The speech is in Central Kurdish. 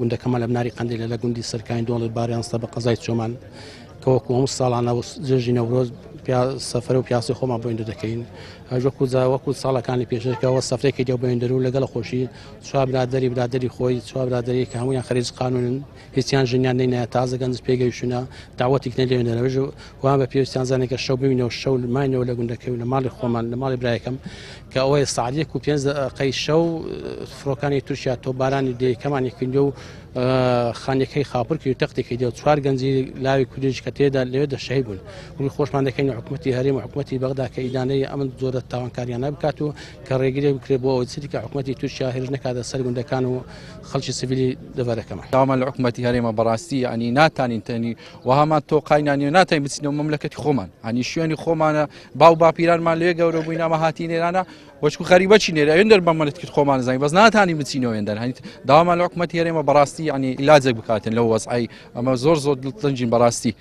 گوندەکەمان لە بناری قەندیلە لە گوندی سەرکانی دۆڵی باریان سەر بە قەزای چۆمان کە وەکو هەموو ساڵانە و جەژنی نەورۆز سەفرە و پیاسی خۆمان بۆ ئیندر دەکەین وەکو وەکو ساڵەکانی پێشەکەەوە سەفرێکی دێو بۆ ئیندر و لەگەڵ خۆشی چوار برادری برادری خۆی چوار برادری کە هەمویان خەریج قانونن هیچیان ژنیان نینە تازە گەنج پێگەیشتونە داوەتێک نە لێنەرەوەژ وان بە پێویستیان زانێک کە شەو ببینەوە شەو ماینەوە لە گوندەکەی و لە ماڵی خۆمان لە ماڵی برایەکەم کە ئەوەی سەعات یەک و پێنج دەقەی شەو فڕۆکانی تورکیا تۆپبارانی دێیەکەمانی کردو و خانیەکەی خاپڕ کرد و تەختی کردی و چوار گەنجی لاوی کوردیش کە تێدا لەوێ شەهید بوون وی خۆشمان دەکەین حکوومەتی هەرێم و حکوومەتی بەغدا کە ئیدانەی ئەمن جۆرە تاوانکاریانە بکات و کە ڕێگری بکرێت بۆ ئەوەی چیدیکە حکوومەتی تورکیا هێرش نەکاتە سەر گوندەکان و خەڵکی سڤیلی دەڤەرەکەمان. داوامان لە حکوومەتی هەرێمە بەڕاستی یعنی ناتانین تەنی وەهامان تۆقاینان نیە ناتانین بچینەوە مەملەکەتی خۆمان هەنی شوێنی خۆمانە باو باپیرانمان لێ گەورە بووین ئەمە هاتین ئێرانە وەچکو غەریبە چی نێرە ئەوێن دەر بەمەلەکەت خۆمان زانین بەس ناتانی بچینەوە ئێندەر هەنی داوامان لە حکوومەتی هەرێمە بەڕاستی یعنی عیلاجێک بکاتن لەو وەزعی ئەمە زۆر زۆر دڵتەنگین بەڕاستی.